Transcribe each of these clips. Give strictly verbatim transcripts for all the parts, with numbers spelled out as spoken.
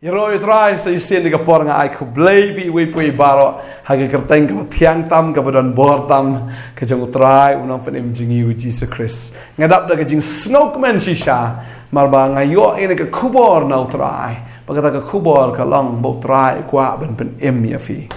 Ïaroh ïa u Trai sa shisien ïa ka por, nga ai khublei ïa phi iwei pa iwei baroh ha ka kyrteng kaba thiang tam, kaba don bor tam, ka jong u Trai u Nongpynim jong ngi u Jisu Khrist. Nga dap da ka jingsngewkmen shisha namar ba nga ïoh ïa kane ka khubor na u Trai, ba kata ka khubor ka long ba u Trai u kwah ban pynim ïa phi.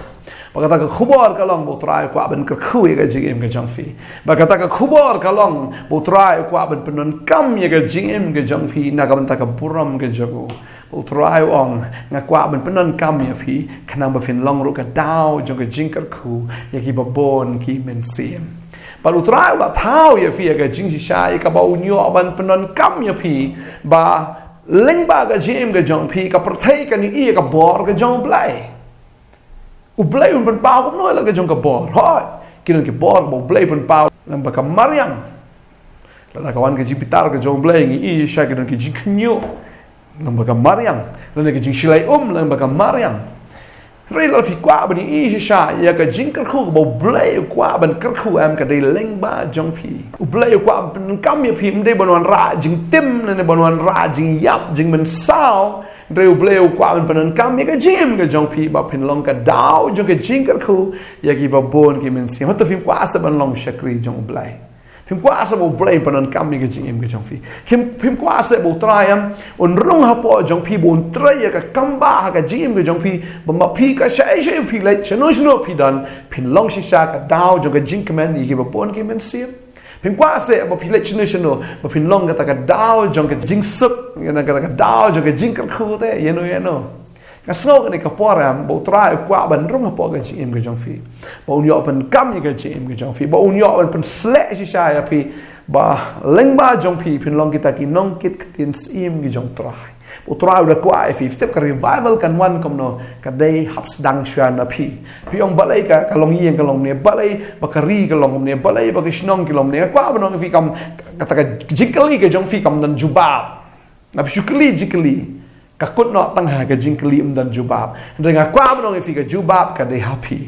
Ba kata ka khubor ka long ba u Trai u kwah ban kyrkhu ïa ka jingim ka jong phi. Ba kata ka khubor ka long ba u Trai u kwah ban pyndonkam ïa ka jingim ka jong phi na ka bynta ka burom ka jong u. Ba u Trai u ong, nga kwah ban pyndonkam ïa phi khnang ba phin long ruh ka daw jong ka jingkyrkhu ïa kiba bun ki mynsiem. Bad u Trai u la thaw ïa phi ïa ka jingshisha ïa kaba un ïoh ban pyndonkam ïa phi, ba lyngba ka jingim ka jong phi, ka pyrthei kan ïohi ïa ka bor ka jong U Blei. U Blei un pynpaw kumno ïa la ka jong ka bor? Hooid, ki don ki bor ba U Blei pynpaw lyngba ka mariang. Lada ka wan ka jingbitar ka jong U Blei, ngi ïohi shisha ki don ki jingkhynñiuh lyngba ka mariang, lane ki jingshilai um lyngba ka mariang. Hynrei lada phi kwah ban ïohi shisha ïa ka jingkyrkhu kaba U Blei u kwah ban kyrkhu, em, ka dei lyngba jong phi. U Blei u kwah ban pyndonkam ïa phi, ym dei ban wanrah jingtim lane ban wanrah jingïap jingmynsaw. Hynrei U Blei u kwah ban pyndonkam ïa ka jingim ka jong phi ba phin long ka daw jong ka jingkyrkhu ïa kiba bun ki mynsiem. Hato phim kwah seh ban long shakri jong U Blei? Phim kwah seh ba U Blei un pyndonkam ïa ka jingim ka jong phi? Phim, phim kwah seh ba u Trai, em, un rung hapoh jong phi, ba un trei ïa ka kam ba ha ka jingim ka jong phi, ba ma phi ka shai shai phi leit shano shano phi don, phin long shisha ka daw jong ka jingkmen ïa kiba bun ki mynsiem? Phim kwah seh ba phi leit shano shano ba phin long kata ka daw jong ka jingsuk, kata ka daw jong ka jingkyrkhu te ïano ïano? Nga sngew kane ka por, em, ba u Trai u kwah ban rung hapoh ka jingim ka jong phi, ba un ïoh pyndonkam ïa ka jingim ka jong phi, ba un ïoh ban pynsleh shisha ïa phi, ba lyngba jong phi phin long kita ki nongkit ktien syiem ki jong u Trai. U Trai u da kwah ïa phi. Phi tip ka revival kan wan kumno? Ka dei hap sdang shuwa na phi. Phi ong balei ka, ka longïing ka long kumne, balei ba ka ri ka long kumne, balei ba ka shnong ka long kumne. Nga kwah ban ong ïa phi, kam, kata ka jingkylli ka jong phi kam don jubab. Lada phi shu kylli jingkylli, ka kut noh tang ha ka jingkylli, ym don jubab. Hynrei nga kwah ban ong ïa phi, ka jubab ka dei ha phi.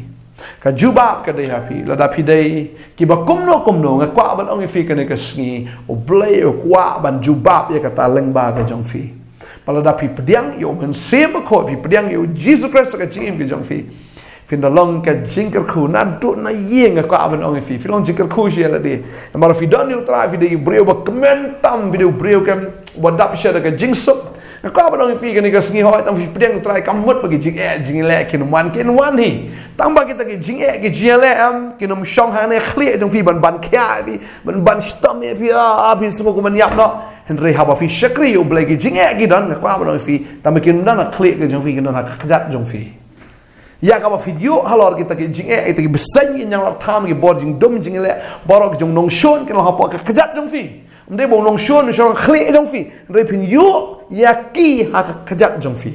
Ka jubab ka dei ha phi. Lada phi dei kiba kumno kumno, nga kwah ban ong ïa phi kane ka sngi, U Blei u kwah ban jubab ïa kata lyngba ka jong phi. Bad lada phi pdiang ïa U Mynsiem Bakhuid, phi pdiang ïa U Jisu Khrist ha ka jingim ka jong phi, phin da long ka jingkyrkhu naduh na ïing. Nga kwah ban ong ïa phi, phi long jingkyrkhu sha ïa lade. Namar phi don ïa u Trai, phi dei u briew ba kmen tam, phi dei u briew kem, ba dap sha da ka jingsuk. Nga kwah ban ong ïa phi kane ka sngi, hooid, tang phi pdiang ïa u Trai, kam mut ba ki jingeh jingïaleh kin wan, kin wan hi. Tang ba kita ki jingeh ki jingïaleh, em, kin ym shong hangne ha khlieh jong phi ban ban khia ïa phi, ban ban shitom ïa phi, ah, ah, phin sngew kum ban ïap noh. Hynrei haba phi shakri ïa U Blei, ki jingeh ki don, nga kwah ban ong ïa phi, tang ba kin ym don ha khlieh ka jong phi, kin don ha ka kjat jong phi. Ïa kaba phi ïoh halor kita ki jingeh, kita ki bseiñ, ki ñianglatkham, ki bor jingdum jingïaleh, baroh ki jong u nongshun kin long hapoh ka kjat jong phi. Ym dei ba u nongshun u shong ha khlieh jong phi, hynrei phin ïoh ïa ki ha ka kjat jong phi.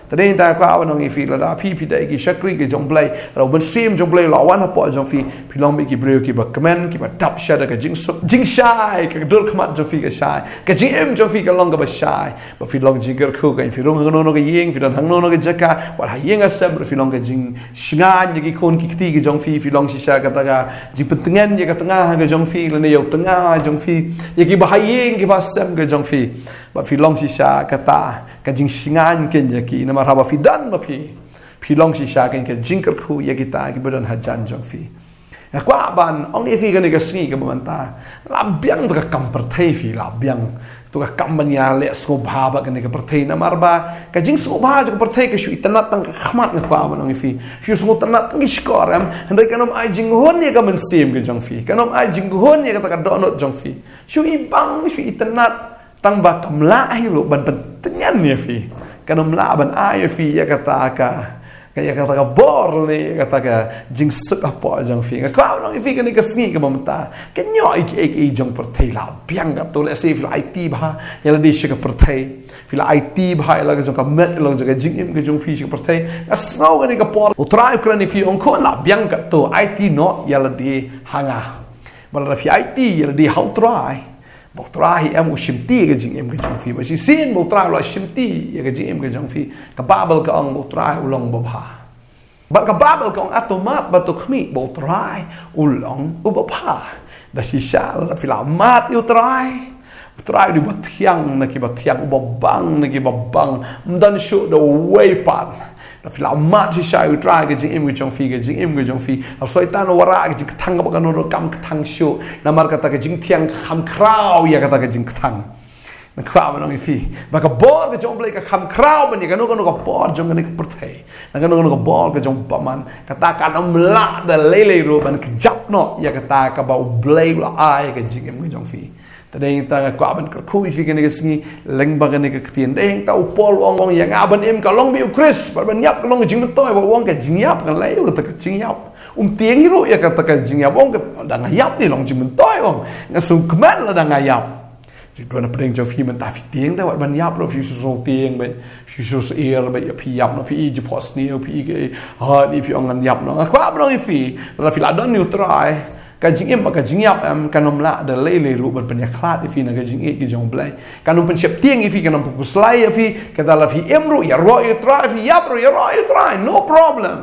Te dei nangta nga kwah ban ong ïa phi, lada phi, phi dei ki shakri ki jong U Blei, lada U Mynsiem jong U Blei u la wan hapoh jong phi, phi long beit ki briew kiba kmen, kiba dap sha da ka jingsuk, jingshai, ka dur khmat jong phi ka shai, ka jingim jong phi ka long kaba shai. Ba phi long jingkyrkhu, ka phi rung hangno hangno ka ïing, phi don hangno hangno ka jaka, wat ha ïing ha sem ruh phi long ka jingshngaiñ ïa ki khun ki kti ki jong phi, phi long shisha kata ka jingpyntngen ïa ka tnga ha ka jong phi, lane ïa u tnga jong phi, ïa kiba ha ïing kiba ha sem ka jong phi. Ba phi long shisha kata ka jingshngaiñ kein ïa ki, namar haba phi don ma phi, phi long shisha kein ka jingkyrkhu ïa kita kiba don hajan jong phi. Nga kwah ban ong ïa phi kane ka sngi kaba mynta, la biang to ka kam pyrthei phi, la biang to ka kam ban ïaleh sngewbha bad kane ka pyrthei, namar ba ka jingsngewbha jong ka pyrthei ka shu itynnad tang ka khmat, nga kwah ban ong ïa phi. Shu sngewtynnad tang ki shkor, em, hynrei kan ym ai jinghun ïa ka mynsiem ka jong phi, kan ym ai jinghun ïa kata ka dohnud jong phi. Shu ibang, shu itynnad, tang ba kam lah hi ruh ban pyntngen ïa phi. Kan ym lah ban ai ïa phi ïa kata ka, ka, ïa kata ka bor ne ïa kata ka jingsuk hapoh jong phi. Nga kwah ban ong ïa phi kane ka sngi kaba mynta, kan ym ïoh ïa kiei kiei jong pyrthei, la biang katto. Lehse phi la aiti bha ïa lade sha ka pyrthei, phi la aiti bha ïa la ka jong ka met, ïa la ka jong ka jingim ka jong phi sha ka pyrthei. Nga sngew kane ka por U Trai u kren ïa phi, ong khun, la biang katto, aiti noh ïa lade ha nga. Bad lada phi aiti ïa lade ha U Trai, ba U Trai hi em u shimti ïa ka jingim ka jong phi. Ba shisien ba U Trai u la shimti ïa ka jingim ka jong phi, ka Baibl ka ong ba U Trai u long babha. Bad ka Baibl ka ong, ato mad bad to khmih ba U Trai u long u babha. Da shisha lada phi la mad ïa U Trai, Trai u dei uba thiang na kiba thiang, uba bang na kiba bang. Ym don shuh da uwei pat. Lada phi la mad shisha ïa u Trai, ka jingim ka jong phi, ka jingim ka jong phi, lada u Soitan u wanrah ka jingkthang kaba kano ruh kam kthang shuh. Namar kata ka jingthiang ka kham khraw ïa kata ka jingkthang. Nga kwah ban ong ïa phi ba ka bor ka jong U Blei ka kham khraw ban ïa kano kano ka bor jong kane ka pyrthei, na kano kano ka bor ka jong bymman. Kata kan ym lah da lei lei ruh ban kjap noh ïa kata kaba U Blei u la ai ka jingim ka jong phi. Te dei ta nga kwah ban kyrkhu ïa phi kane ka sngi lyngba kane ka ktien. Dei ta u Paul u ong, ong ïa nga ban im ka long beit U Khrist, bad ban ïap ka long ka jingmyntoi. Bad u ong ka jingïap, kan leh ïa kata ka jingïap. Um tieng hi ruh ïa kata ka jingïap, u ong ka, lada nga ïap ne long jingmyntoi, u ong. Nga sngewkmen lada nga ïap. Te don na pdeng jong phi mynta, phi tieng da wat ban ïap ruh, phi shu tieng beit, phi shu syier beit, phi ïap noh, phi i jingphohsniew, phi i ka, ha, ni phi ong ngan ïap noh. Nga kwah ban ong ïa phi, lada phi la don ïa u Trai, ka jingim bad ka jingïap em kan ym lah da lei lei ruh ban pynïakhlad ïa phi na ka jingïeit ka jong U Blei. Kan ym pynsheptieng ïa phi, kan ym pynkhuslai ïa phi. Kata lada phi im ruh, ïaroh ïa u Trai, phi ïap ruh, ïaroh ïa u Trai, no problem.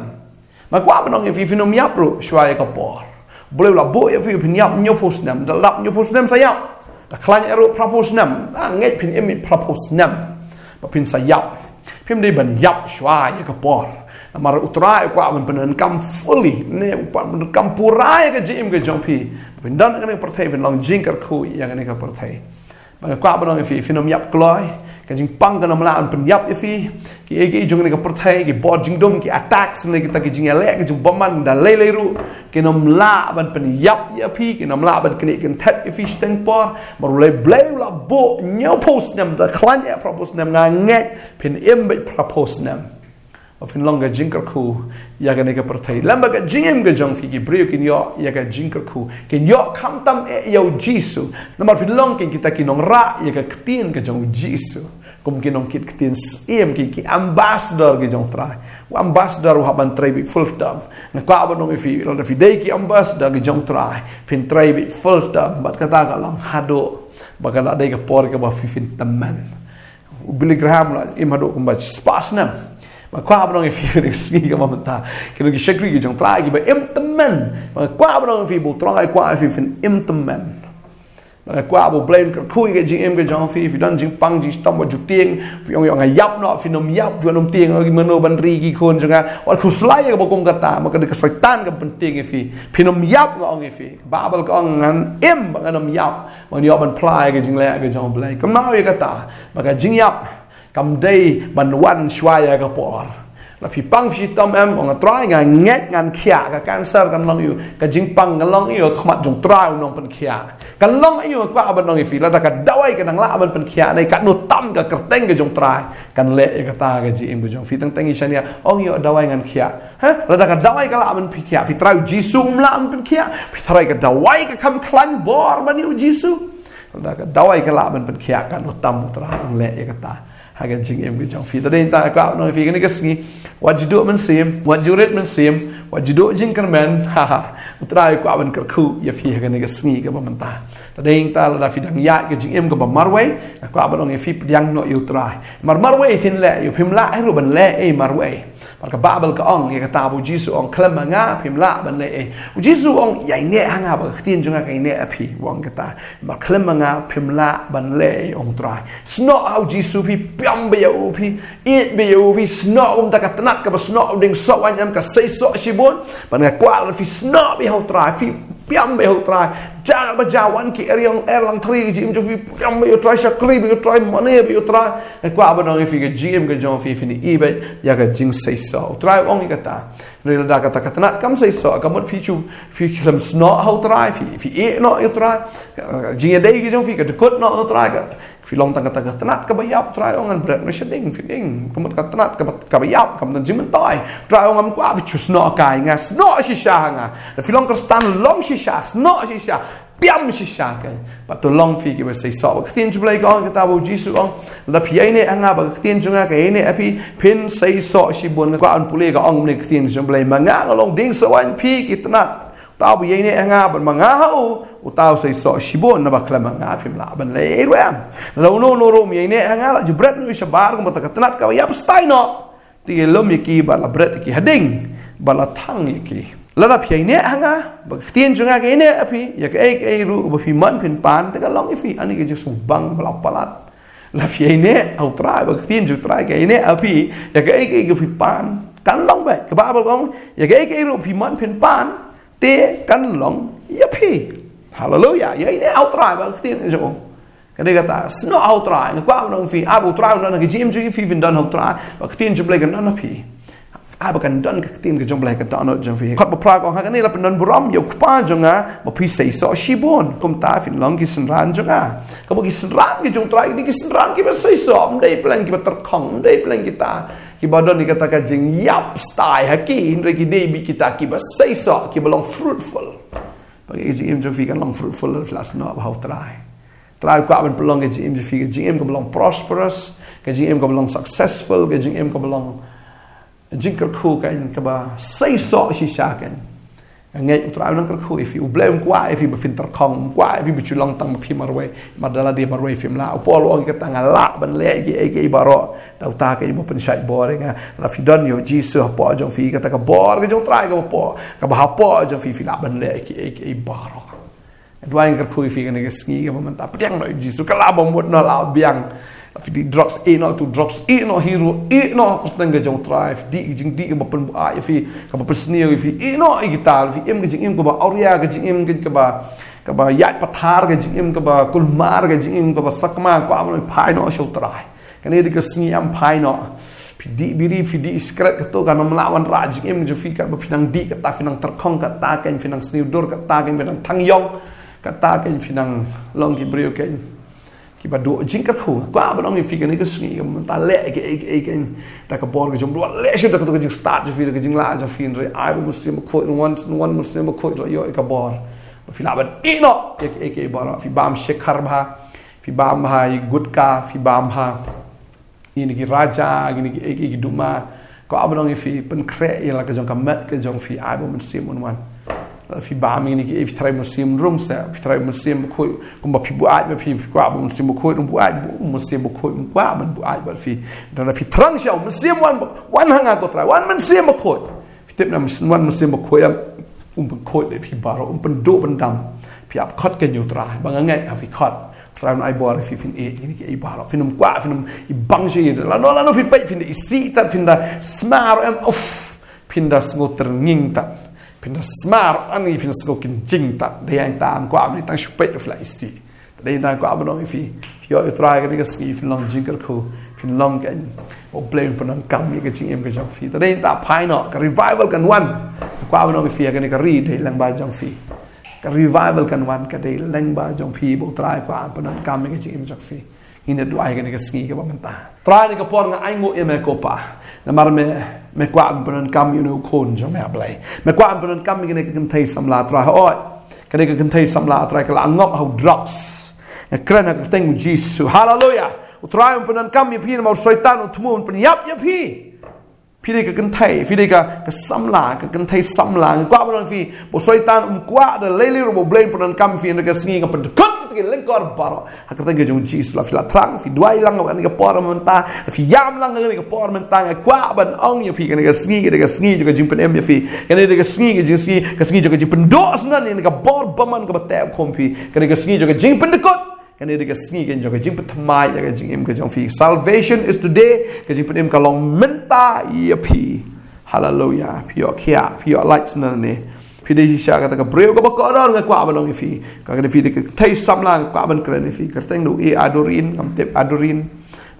Nga kwah ban ong ïa phi, phin ym ïap ruh shuwa ïa ka por. U Blei u la buh ïa phi, phin ïap hynñiewphew snem, da dap hynñiewphew snem sa ïap. Da khlaiñ eh ruh phraphew snem, da ngeit phin im phraphewsnem. Ba phin sa ïap. Phim dei ban ïap shuwa ïa ka por. Namar u Trai u kwah ban pyndonkam fully, ne u kwah ban pyndonkam pura ïa ka jingim ka jong phi. Phin don ha kane ka pyrthei, phin long jingkyrkhu ïa kane ka pyrthei. Ba nga kwah ban ong ïa phi, phin ym ïap kloi. Ka jingpang kan ym lah ban pynïap ïa phi. Kiei kiei jong kane ka pyrthei, ki bor jingdum, ki attacks ne kita ki jingïaleh ka jong bymman da lei lei ruh, kin ym lah ban pynïap ïa phi, kin ym lah ban knieh kynthet ïa phi shiteng por. Namar U Blei, Blei u la buh hynñiewphew snem, da khlaiñ eh phraphew snem, nga ngeit phin im beit phraphew snem. Ba phin long ka jingkyrkhu ïa kane ka pyrthei. Lem bad ka jingim ka jong phi, ki briew kin ïoh ïa ka jingkyrkhu, kin ïoh khamtam eh ïa U Jisu. Namar phin long kin kita ki nongrah ïa ka ktien ka jong U Jisu. Kum ki nongkit ktien syiem, ki, ki ambassador ki jong u Trai. U ambassador u hap ban trei beit full term. Nga kwah ban ong ïa phi, lada phi dei ki ambassador ki jong u Trai, phin trei beit full term. Bad kata ka long haduh ba ka la dei ka por kaba phi, phin tymmen. U Billy Graham u la im haduh kumba spah snem. Nga kwah ban ong ïa phi ha kane ka sngi kaba mynta, ki long ki shakri ki jong u Trai kiba im tymmen. Nga kwah ban ong ïa phi ba u Trai u kwah ïa phi phin im tymmen. Nga kwah ba U Blei un kyrkhu ïa ka jingim ka jong phi. Phi don jingpang jingshitom, wat ju tieng. Phi ong ïa nga ïap noh, phin ym ïap, phin ym tieng. Ong mano ban ri ki khun jong nga. Wat khuslai ïa kaba kum kata, namar ka dei ka Soitan ka pyntieng ïa phi. Phin ym ïap, nga ong ïa phi. Baibl ka ong ngan im bad ngan ym ïap. Ngan ïoh ban phla ïa ka jingleh ka jong U Blei. Kumno ïa kata, ba ka jingïap kam dei ban wan shuwa ïa ka por. Lada phi pang phi shitom em, ong Trai nga ngeit ngan khiah, ka cancer kan long aïu, ka jingpang kan long aïu ha khmat jong u Trai u nongpynkhiah. Kan long aïu, nga kwah ban ong ïa phi, lada ka dawai ka nang lah ban pynkhiah, ne katno tam ka kyrteng ka jong u Trai kan leh ïa kata ka jingim ka jong phi. Teng teng i shaniah ong ïa dawai ngan khiah. Ha? Lada ka dawai ka lah ban pynkhiah, phi trai U Jisu um lah ban pynkhiah. Phi trai ka dawai ka kham khlaiñ bor ban ïa U Jisu. Lada ka dawai ka lah ban pynkhiah, katno tam u Trai un leh ïa kata ha ka jingim ka jong phi. Te dei ta kwah ban ong ïa phi kane ka sngi, wat ju duh mynsiem, wat ju rit mynsiem, wat ju duh jingkyrmen. Ha ha. U Trai u kwah ban kyrkhu ïa phi ha kane ka sngi kaba mynta. Te dei ta lada phi dang ïaid ka jingim kaba marwei, nga kwah ban ong ïa phi, pdiang noh ïa u Trai. Mar marwei phin leh aïu, phim lah hi ruh ban leh ei marwei. Namar ka Baibl ka ong ïa kata ba U Jisu u ong, khlem ma nga phim lah ban leh ei. U Jisu u ong, ïaineh ha nga bad ka ktien jong nga ka ïaineh ha phi, u ong kata. Namar khlem ma nga phim lah ban leh ei, ong u Trai. Snoh ha U Jisu phi, pynïap beit ïa u phi, ïeit beit ïa u phi, snoh kumta ka tnat kaba snoh u dieng soh waiñ em, ka seisoh shibun. Bad nga kwah lada phi snoh beit ha u Trai, phi pynïap beit ha u Trai. Jia ba jia, wan ki eriong er lang thri ka jingim jong phi, pynïap beit ïa u Trai, shakri beit ïa u Trai, mane beit ïa u Trai. Nga kwah ban ong ïa phi, ka jingim ka jong phi phin ïohi beit ïa ka jingseisoh. U Trai u ong ïa kata. Hynrei lada kata ka tnat kam seisoh, ka mut phi shu, phi khlem snoh ha u Trai, phi, phi ïeh noh ïa u Trai. Ka jingïadei ka jong phi ka dkut noh ha u Trai, ka phi long tang kata ka tnat kaba ïap, u Trai u ong ngan bret noh shading, phi ding. Ka mut ka tnat kaba, kaba ïap, ka mut jingmyntoi. U Trai u ong ngam kwah phi shu snoh kai, nga snoh shisha ha nga. Lada phi long Khristan, long shisha, snoh shisha, pynïap shisha kai. Bad to long phi kiba seisoh. Bad ka ktien jong U Blei ka ong kata ba U Jisu u ong, lada phi ïaineh ha nga bad ka ktien jong nga ka ïaineh ha phi, phin seisoh shibun. Nga kwah ban pule ka ong ne ka ktien jong U Blei, ma nga nga long dieng soh waiñ, phi ki tnat. Uta uba ïaineh ha nga bad ma nga ha u, uta u seisoh shibun, naba khlem ma nga phim lah ban leh ei ruh em. Lada uno uno ruh um ïaineh ha nga, la ju bret noh ïa u shabar, kumta ka tnat kaba ïap stai noh. Te ki lum ïa ki bad la bret ïa ki hading, bad la thang ïa ki. Lada phi ïaineh ha nga, ba ka ktien jong nga ka ïaineh ha phi, ïa kaei kaei ruh ba phi mon phin pan, te kan long ïa phi. Ani ka jingsngewbang ba la palat. Lada phi ïaineh ha U Trai, ba ka ktien jong U Trai ka ïaineh ha phi, ïa kaei kaei ba phi pan, kan long beit. Ka Baibl ka ong, ïa kaei kaei ruh phi mon phin pan, te kan long ïa phi. Haleluia. Ïaineh ha U Trai, ba ka ktien jong u. Kane kata, snoh ha U Trai, nga kwah ban ong ïa phi, haba U Trai u don ha ka jingim jong phi, phin don ha U Trai, ba ka ktien jong U Blei kan don ha phi. Haba kan don ka ktien ka jong U Blei ha ka dohnud jong phi. Kot ba phra ka ong, ha kane la pyndonburom ïa U Kpa jong nga, ba phi seisoh shibun. Kumta phin long ki synran jong nga. Kaba ki synran ki jong U Trai, kine ki synran kiba seisoh, ym dei pleng kiba tyrkhong, ym dei pleng kita kiba don ïa kata ka jingïap stai ha ki, hynrei ki dei beit kita kiba seisoh, kiba long fruitful. Ba ka jingim jong phi kan long fruitful, phi la snoh bha ha U Trai. Trai u kwah ban pynlong ka jingim jong phi ka jingim kaba long prosperous, ka jingim kaba long successful, ka jingim kaba long jingkyrkhu, kan kaba seisoh shisha, kan. Nga ngeit U Trai u nang kyrkhu ïa phi. U Blei um kwah ïa phi ba phin tyrkhong, um kwah ïa phi ba shu long tang ba phi marwei, namar lada dei marwei phim lah. U Paul u ong, kata nga lah ban leh kiei kiei baroh da uta ka ba pynshait bor ïa nga. Lada phi don ïa U Jisu hapoh jong phi, kata ka bor ka jong U Trai kaba hapoh, kaba hapoh jong phi, phi lah ban leh kiei kiei baroh. Nga duwai, nga kyrkhu ïa phi kane ka sngi kaba mynta, pdiang noh ïa U Jisu, ka lah ba mut noh, lah biang. Phi dih drugs, ïeh noh ïa u drugs, ïeh noh heroin, ïeh noh ka kyrteng ka jong U Trai. Phi dih ka jingdih kaba pynbuaid ïa phi, kaba pynsniew ïa phi, ïeh noh ïa kita. Phi im ka jingim kaba awria, ka jingim kaba, kaba ïaid pathar, ka jingim kaba kulmar, ka jingim kaba sakma, kwah ban phai noh sha U Trai. Kane dei ka sngi, ym phai noh. Phi dih biri, phi dih sikret, kato kan ym lah wanrah jingim jong phi, katba phi nang dih kata, phi nang tyrkhong kata, kan phi nang sniew dur kata, kan phi nang thang ïong kata, kan phi nang long ki briew, kan kiba duh jingkyrkhu. Kwah ban ong ïa phi kane ka sngi, kaba mynta leh kiei kiei, kan da ka bor ka jong U Blei, leh shuh da kato ka jingstad jong phi, da ka jinglah jong phi, hynrei ai ba U Mynsiem Bakhuid, wan, wan U Mynsiem Bakhuid, ïoh ïa ka bor ba phi lah ban ïeh noh ïa kiei kiei baroh. Phi bam shikhar bha, phi bam bha ïa ki gutka, phi bam bha ïa kine ki raja, ïa kine ki, ïa ki, ïa ki duma. Kwah ban ong ïa phi, pynkhreh ïa la ka jong ka met ka jong phi, ai ba U Mynsiem un wan. Phi bam ïa kine ki, phi tharai U Mynsiem rung seh, phi tharai U Mynsiem Bakhuid, kumba phi buaid bad phi, phi kwah ba U Mynsiem Bakhuid un buaid, U Mynsiem Bakhuid um kwah ban buaid bad phi. Te lada phi thrang sha U Mynsiem, wan, wan ha nga ko Trai, wan Mynsiem Bakhuid. Phi tip ne em, wan Mynsiem Bakhuid, um pynkhuid ïa phi baroh, um pynduh pyndam. Phi ap khot keiñ ïa U Trai, ba nga ngeit ha phi khot. U Trai un ai bor ïa phi, phin ïeh ïa kine kiei baroh. Phin ym kwah, phin ym ibang shuh ïa lano lano phi peit, phin da isih tad, phin da sumar em, uff, phin da sngew tyrnging tad, phin da sumar ani, phin da sngew kynjing tad. Dei hangta, ym kwah ban ïa tang shu peit ruh phi la isih. Te dei hangta kwah ban ong ïa phi, phi ïoh ïa U Trai kane ka sngi, phin long jingkyrkhu, phin long keiñ ba U Blei un pyndonkam ïa ka jingim ka jong phi. Te dei hangta phai noh, ka revival kan wan. Kwah ban ong ïa phi, ha kane ka ri dei lyngba jong phi. Ka revival kan wan, ka dei lyngba jong phi, ba U Trai kwah un pyndonkam ïa ka jingim jong phi. Ngin ïa duwai kane ka sngi kaba mynta. Trai, kane ka por nga ainguh ïa me ko Pa. Namar me, me kwah ban pyndonkam ïa une u khun jong me, A Blei. Me kwah ban pyndonkam ïa kane ka kynthei samla, Trai, hooid. Kane ka kynthei samla, Trai, ka la ngop ha u drugs. Nga kren ha ka kyrteng U Jisu. Haleluia. U Trai un pyndonkam ïa phi, namar u Soitan u thmu ban pynïap ïa phi. Phi dei ka kynthei, phi dei ka, ka samla, ka kynthei samla. Nga kwah ban ong ïa phi, ba u Soitan um kwah da lei lei ruh ba U Blei un pyndonkam ïa phi, ha kane ka sngi nga pyndkut ïa ki lyngkor baroh ha ka kyrteng ka jong U Jisu. Lada phi la thrang, phi duwai lang ha kane ka por mynta, lada phi ïam lang ha kane ka por mynta, nga kwah ban ong ïa phi, kane ka sngi ka dei ka sngi jong ka jingpynim ïa phi. Kane ka dei ka sngi, ka jingsngi, ka sngi jong ka jingpynduh syndon ïa kane ka bor bymman kaba teh khum phi. Kane ka sngi jong ka jingpyndkut. Kane dei ka sngi ka jong ka jingpynthymmai ïa ka jingim ka jong phi. Salvation is today. Ka jingpynim ka long mynta ïa phi. Haleluia. Phi ïoh khiah, phi ïoh lait syndon ne. Phi dei shisha kata ka briew kaba kordor, nga kwah ban ong ïa phi. Ka kane phi dei ka kynthei samla, nga kwah ban kren ïa phi. Kyrteng u, eh, Adorin, ngam tip Adorin.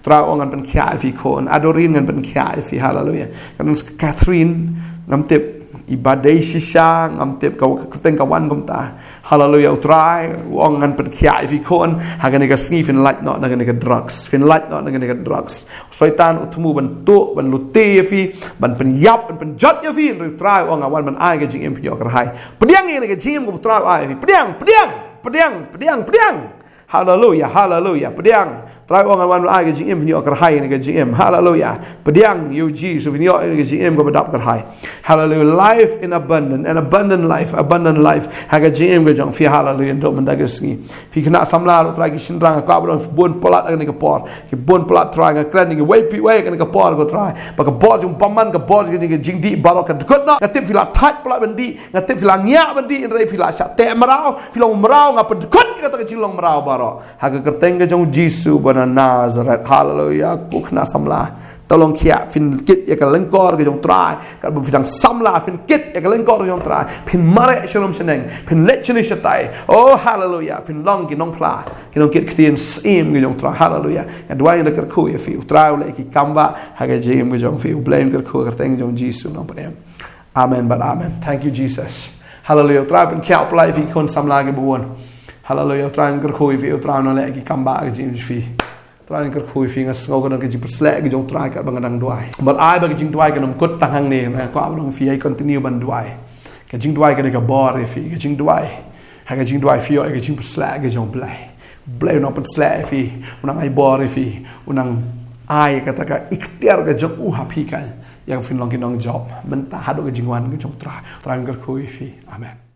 Trai ong ngan pynkhiah ïa phi khun. Adorin, ngan pynkhiah ïa phi. Haleluia. Kyrteng Catherine, ngam tip i ba dei shisha, ngam tip ka kyrteng ka wan kumta. Haleluia, u Trai u ong ngan pynkhiah ïa phi khun, ha kane ka sngi phin lait noh na kane ka drugs, phin lait noh na kane ka drugs. U Soitan u thmu ban tuh, ban lute ïa phi, ban pynïap, ban pynjot ïa phi, hynrei u Trai u ong nga wan ban ai ka jingim phin ïoh kyrhai. Pdiang ïa kane ka jingim kaba u Trai u ai ïa phi. Pdiang, pdiang, pdiang, pdiang, pdiang. Haleluia, haleluia, pdiang. Trai u ong, ngan wan ai ka jingim, phin ïoh kyrhai ïa ka jingim. Haleluya. Pdiang ïa u Jisu, phin ïoh ïa ka jingim kaba dap kyrhai. Haleluya. Life in abundant, an abundant life, abundant life. Ha ka jingim ka jong phi, haleluya. Ndu mynta ka sngi, phi khynnah samla ruh Trai, ki shynrang, ka kwah ba don bun palat ha kane ka por. Ki bun palat Trai, nga kren ïa kiwei pa kiwei ha kane ka por ko Trai. Ba ka bor jong u bymman, ka bor jong ka jingdih baroh ka dkut noh. Nga tip phi la thait palat ban dih, nga tip phi la ngiah ban dih, hynrei phi la shah teh mraw, phi long mraw, nga pyndkut ïa kata ka jinglong mraw baroh ha ka kyrteng ka jong u Jisu ba na Nazareth. Haleluya. Ko khynnah samla, to long khia, phin kit ïa ka lyngkor ka jong u Trai. Katba phi dang samla, phin kit ïa ka lyngkor ka jong u Trai. Phin mareh sharum shaneng, phin leit shane shatai. Oh, haleluya. Phin long ki nongphla, ki nongkit ktien syiem ka jong u Trai. Haleluya. Nga duwai, nga kyrkhu ïa phi. U Trai u leh ïa ki kam ba ha ka jingim ka jong phi. U Blei un kyrkhu ha ka kyrteng ka jong u Jisu, nongpynim. Amen bad amen. Thank you, Jesus. Haleluya. U Trai un pynkhiah u pyllait ïa phi ki khun samla kiba bun. Haleluya. U Trai un kyrkhu ïa phi, u Trai un leh ïa ki kam ba ha ka jingim jong phi. U Trai un kyrkhu ïa phi, nga sngew ka don ka jingpyrshlur ka jong u Trai katba nga dang duwai. Bad ai ba ka jingduwai kan ym kut tang hangne, nga kwah ba long phi ïa continue ban duwai. Ka jingduwai ka dei ka bor ïa phi, ka jingduwai. Ha ka jingduwai phi ïoh ïa ka jingpyrshlur ka jong u Blei. U Blei u nang pynshlur ïa phi, u nang ai bor ïa phi, u nang ai kata ka iktiar ka jong u ha phi, ka ïa phin long ki nongjop mynta haduh ka jingwan ka jong u Trai. U Trai un kyrkhu ïa phi. Amen.